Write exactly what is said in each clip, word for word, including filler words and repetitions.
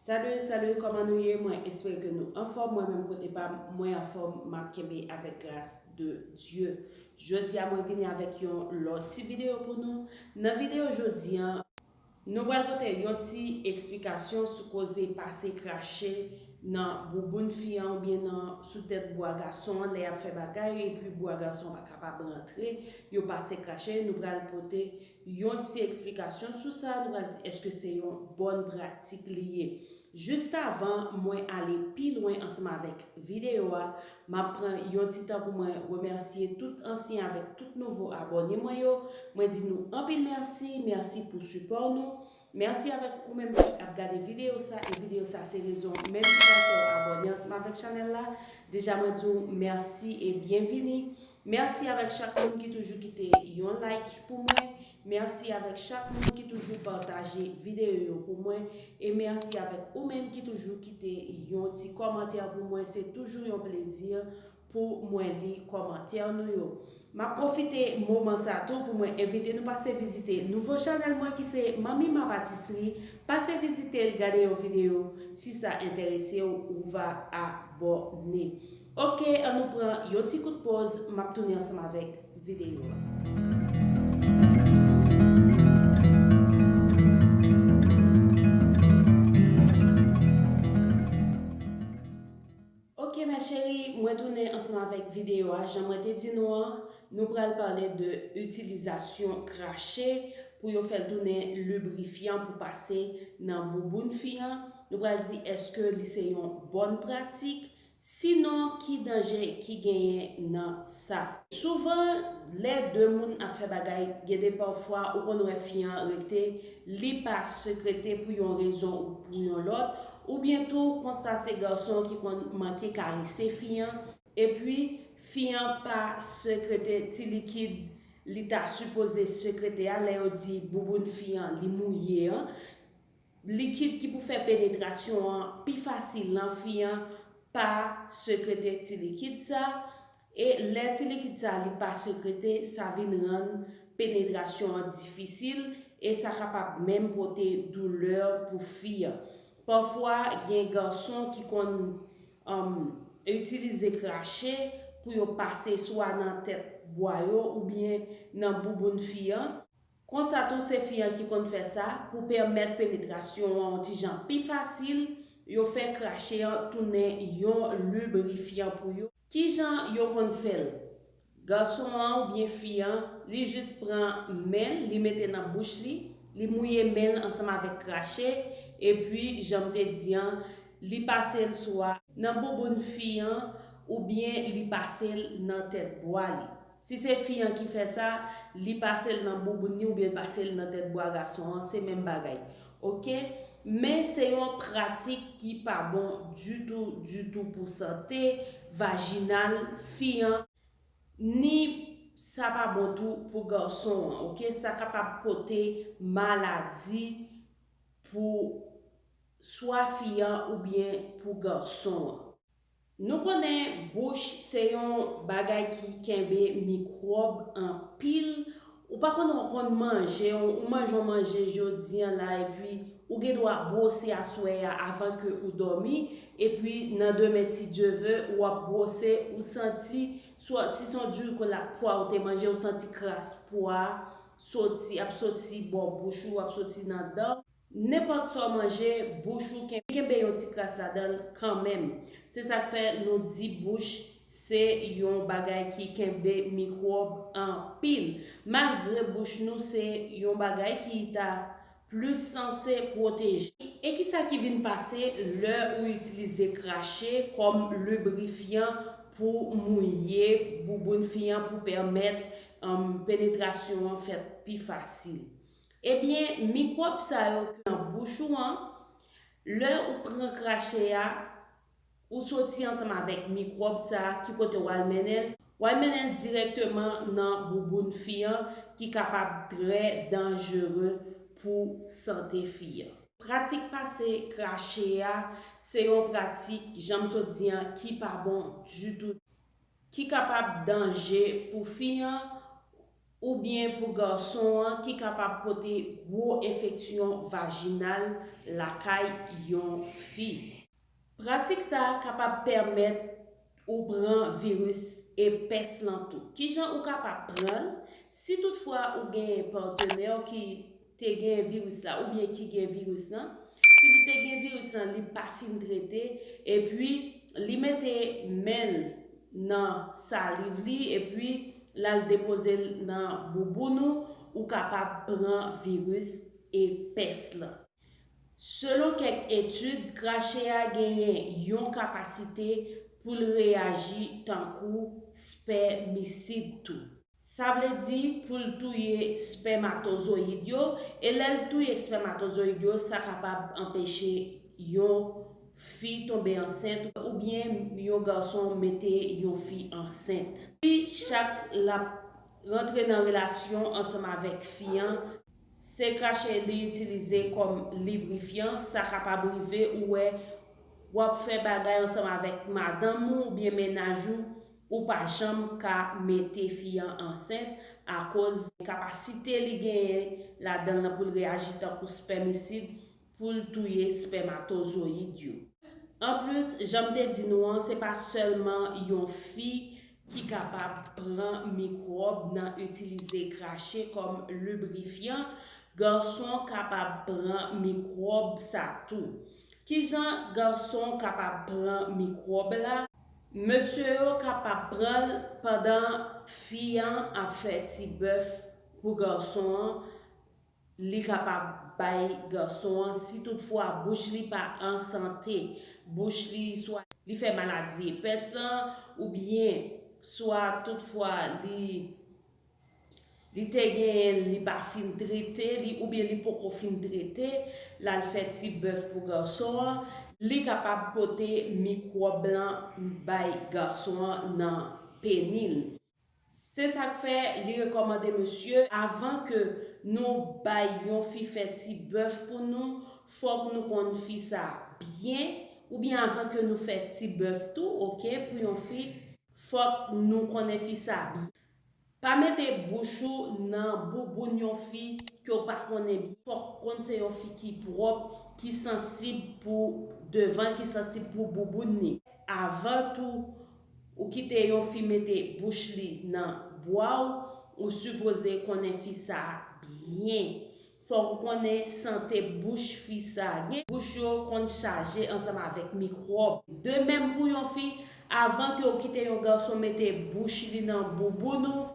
Salut, salut, kòman nou ye? Mwen espere ke nou anfòm. Mwen menm kote pa m, mwen anfòm, m ap kenbe avèk gras de Dye. Jodi a mwen vini avèk yon lòt ti videyo pou nou. Nan videyo jodi a, nou pral pote yon ti eksplikasyon sou koze pase krache nan bouboun fi an oubyen nan sou tèt bwa gason an lè y ap fè bagay epi bwa gason an pa kapab rantre, yo pase krache. Nou pral pote yon ti eksplikasyon sou sa, nou pral di èske se yon bòn pratik li ye. Jis avan mwen ale pi lwen ansanm avèk videyo a, m ap pran yon ti tan pou mwen remèsye tout ansyen avèk tout nouvo abòne mwen yo. Mwen di nou anpil mèsi, mèsi pou sipò nou. Mèsi avèk ou menm ki ap gade videyo sa, e videyo sa se rezon menm ki fè w abòne ansanm avèk chanèl la. Deja mwen di w mèsi e byenvini. Mèsi avèk chak moun ki toujou kite yon like pou mwen. Mèsi avèk chak moun ki toujou pataje videyo yo pou mwen. E mèsi avèk ou menm ki toujou kite yon ti kòmantè pou mwen. Se toujou yon plezi pou mwen li kòmantè nou yo. M ap pwofite moman sa tou pou mwen envite nou pase vizite nouvo chanèl mwen ki se Manmi Ma Patisserie. Pase vizite l, gade yon videyo. Si sa enterese w, ou va abòne. Oke, ann nou pran yon ti kout poz, m ap tounen ansanm avèk videyo a. Oke, mes chéries, mwen tounen ansanm avèk videyo a. Jan mwen te di nou an, nou pral pale de itilizasyon krache pou yo fè l tounen librifyan pou pase nan bouboun fi an. Nou pral di èske li se yon bòn pratik, sinon ki danje ki genyen nan sa. Souvan, lè de moun ap fè bagay, gen de pafwa ou konn wè fi an rete, li pa sekrete pou yon rezon ou pou yon lòt, oubyen tou konsa se gason ki konn manke karese fi an, epi fi an pa sekrete ti likid li ta sipoze sekrete a lè yo di bouboun fi an li mouye an. Likid ki pou fè penetrasyon an pi fasil nan fi an pa sekrete ti likid sa, e lè ti likid sa li pa sekrete, sa vin rann penetrasyon an difisil, e sa kapab menm pote doulè pou fi an. Pafwa, gen gason ki konn, um, itilize krache pou yo pase swa nan tèt bwa yo oubyen nan bouboun fi an. Konsa tou, se fi an ki konn fè sa pou pèmèt penetrasyon an yon ti jan pi fasil, yo fè krache an tounen yon librifyan pou yo. Kijan yo konn fè l? Gason an oubyen fi an, li jis pran men l, li mete nan bouch li, li mouye men l ansanm avèk krache, epi, jan m te di an, li pase l swa nan bouboun fi an, oubyen li pase l nan tèt bwa li. Si se fi an ki fè sa, li pase l nan bouboun li oubyen l pase l nan tèt bwa gason an, se menm bagay. Oke? Men se yon pratik ki pa bon ditou, ditou pou sante vajinal fi an, ni sa pa bon tou pou gason an, oke? Sa kapab pote maladi pou swa fi an oubyen pou gason an. Nou konnen bouch se yon bagay ki kenbe mikwòb anpil. Ou pa konnen w konn manje, ou manje yon manje jodi an la, epi ou gen dwa bwose aswè a avan ke ou dòmi, epi nan demen, si Dye ve, w ap bwose, ou santi, swa, si se yon dirikolak pwa ou te manje, ou santi kras pwa soti, ap soti bò bouch ou, ap soti nan dan. Nenpòt sa w manje, bouch ou ken-, kenbe yon ti kras ladan l kanmenm. Se sa k fè nou di bouch se yon bagay ki kenbe mikwòb anpil. Malgre bouch nou se yon bagay ki ta plis sanse pwoteje. E kisa ki vin pase lè ou itilize krache kòm librifyan pou mouye bouboun fi an pou pèmèt, um, penetrasyon an fèt pi fasil? Ebyen, mikwòb sa yo ki nan bouch ou an, lè ou pran krache a, ou soti ansanm avèk mikwòb sa a, ki kote w al mennen l? W al mennen l dirèkteman nan bouboun fi an, ki kapab trè danjere pou sante fi an. Pratik pase krache a, se yon pratik, jan m sot di an, ki pa bon ditou, ki kapab danje pou fi an, oubyen pou gason an ki kapab pote gwo enfeksyon vajinal lakay yon fi. Pratik sa a kapab pèmèt ou pran viris epès lan tou. Kijan ou kapab pran l? Si toutfwa ou gen patnè w ki te gen viris la oubyen ki gen viris lan, si li te gen viris lan, li pa fin trete, epi li mete men l nan saliv li, epi l al depoze l nan bouboun ou, ou kapab pran viris epès lan. Selon kèk etid, krache a genyen yon kapasite pou l reyaji tankou spèmisid tou. Sa vle di pou l touye spèmatozoyid yo, e lè l touye spèmatozoyid yo, sa kapab anpeche yon fi tonbe ansent oubyen yon gason mete yon fi ansent. Si chak l ap rantre nan relasyon ansanm avèk fi an, se krache li itilize kòm librifyan, sa kapab rive ou wè w ap fè bagay ansanm avèk madanm ou oubyen mennaj ou, ou pa janm ka mete fi an ansent akoz kapasite li genyen ladan l nan pou l reyaji tankou spèmisid pou l touye spèmatozoyid yo. Anplis, jan m te di nou an, se pa sèlman yon fi ki kapab pran mikwòb nan itilize krache kòm librifyan, gason kapab pran mikwòb sa tou. Kijan gason kapab pran mikwòb la? Mesye yo kapab pran l pandan fi an ap fè ti bèf pou gason an, li kapab bay gason an si toutfwa bouch li pa an sante, bouch li swa li fè maladi epès lan, oubyen swa toutfwa li li te genyen l, li pa fin trete li oubyen li poko fin trete, l al fè ti bèf pou gason an, li kapab pote mikwòb lan bay gason an nan peni l. Se sa k fè li rekòmande mesye, avan ke nou bay yon fi fè ti bèf pou nou, fòk nou konn fi sa byen, oubyen avan ke nou fè ti bèf tou, oke, pou yon fi, fòk nou konnen fi sa byen. Pa mete bouch ou nan bouboun yon fi ke w pa konnen byen. Fòk konn se yon fi ki pwòp, ki sansib pou devan l, ki sansib pou bouboun li. Avan tou, ou kite yon fi mete bouch li nan bwa w, ou sipoze konnen fi sa a byen. Fòk ou konnen sante bouch fi sa a. Gen bouch yo konn chaje ansanm avèk mikwòb. De menm pou yon fi, avan ke w kite yon gason mete bouch li nan bouboun ou,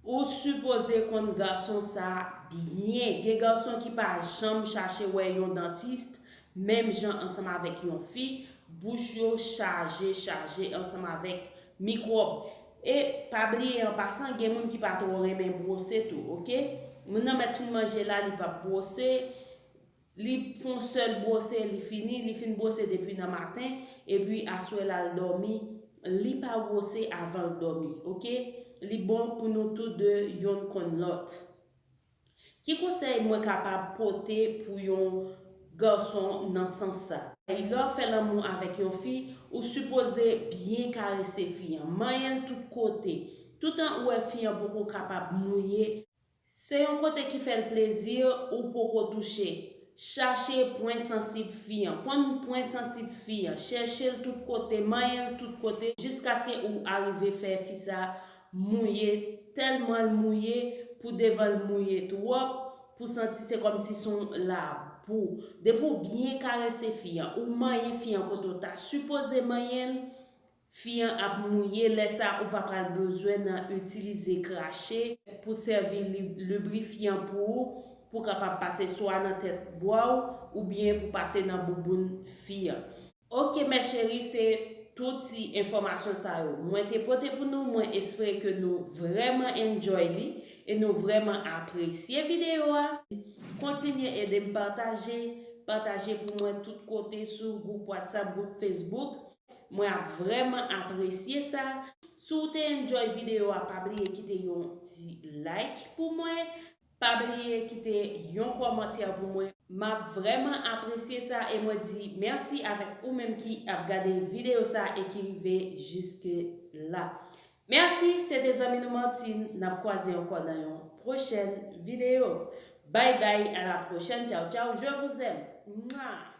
ou sipoze konn gason sa a byen. Gen gason ki pa janm chache wè yon dantis, menm jan ansanm avèk yon fi, bouch yo chaje, chaje ansanm avèk mikwòb. E pa bliye an pasan, gen moun ki pa twò renmen bwose tou, oke? Moun nan mèt fin manje la, li p ap bwose, li fè yon sèl bwose, li fini, li fin bwose depi nan maten, epi aswè l al dòmi, li pa bwose avan l dòmi, oke? Li bon pou nou tou de yonn konn lòt. Ki konsèy mwen kapab pote pou yon gason nan sans sa? Lè w ap fè lanmou avèk yon fi, ou sipoze byen karese fi an, manyen l tout kote. Toutan ou wè fi an poko kapab mouye, se yon kote ki fè l plezi, ou poko touche. Chache pwen sansib fi an, konn pwen sansib fi an, chèche l tout kote, manyen l tout kote, jiskaske ou arive fè fi sa mouye, tèlman l mouye, pou devan l mouye twòp, pou santi se kòmsi se yon labou. Depi w byen karese fi an, ou manyen fi an kote w ta sipoze manyen l, fi an ap mouye, lè sa a ou pa pral bezwen nan itilize krache pou sèvi li-, librifyan pou ou, pou kapab pase swa nan tèt bwa w, oubyen pou pase nan bouboun fi an. Oke, mè cheri, se tout ti enfòmasyon sa yo mwen te pote pou nou. Mwen espere ke nou vrèman enjoy li e nou vrèman apresye videyo a. Kontinye ede m pataje, pataje pou mwen tout kote sou gwoup WhatsApp, gwoup Facebook. Mwen ap vrèman apresye sa. Si w te enjoy videyo a, pa bliye kite yon ti like pou mwen. Pa bliye kite yon kòmantè pou mwen. M ap vrèman apresye sa e mwen di mèsi avèk ou menm ki ap gade videyo sa e ki rive jiske la. Mèsi, se te zanmi nou Martine. N ap kwaze ankò nan yon pwochèn videyo. Bye bye, à la prochaine. Ciao, ciao. Je vous aime. Mwa.